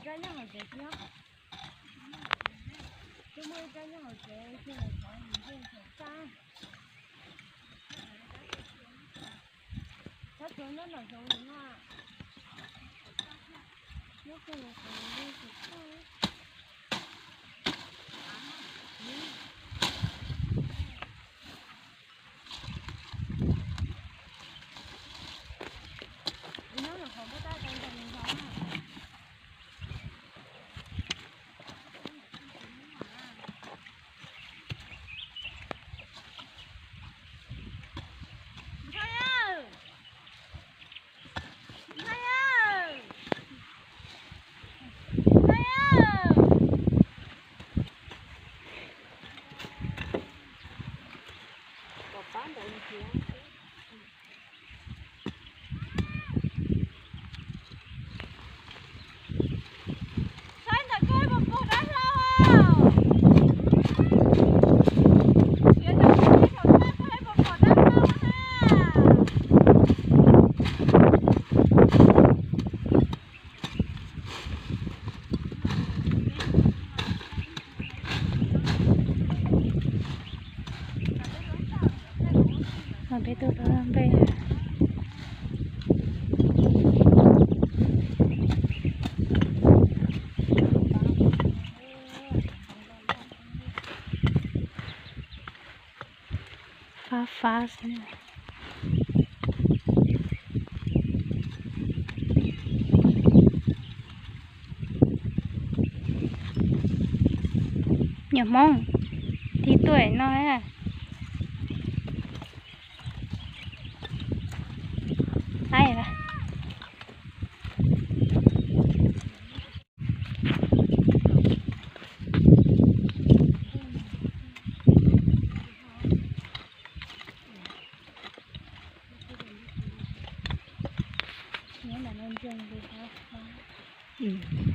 Rab nyob hauv tsev thiab. Twb muaj ib rab nyob hauv tsev, cia lawv thov yus nce saum txaj. Tab sis nyob nram zoov no, nyob kiag los tsev nce saum txaj. Nyob nram qhov npua tab tom ntawm nws zov na. Saib ntawm koj puas pom dab hlau os? Saib ntawm koj puas pom dab hlau na? Peb tuaj npe. Fab fab xwb. Nyuam Hmoob tig tuaj no.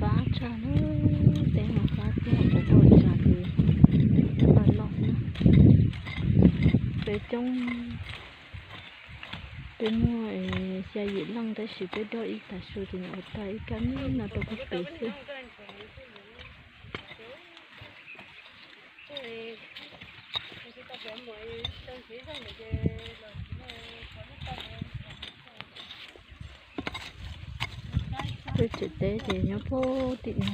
Fab tshaj na, teb no fab tiag, cov tau tsav li loj loj na. Peb coob, peb muaj xya yim leej tab sis peb dob ib tag su ces nyuam qhuav tag ib kab me no rau peb pem xwb. Peb tsev teb ces nyob puag tim no.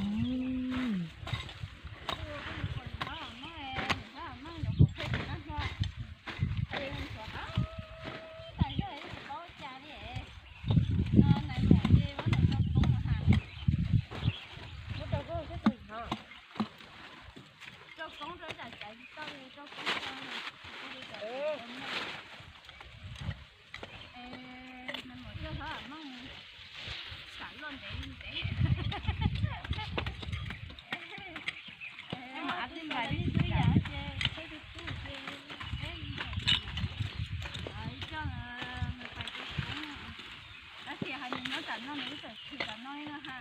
Tab sis hais nws nyob tam no nws twb txawm chwm tam no li no ha.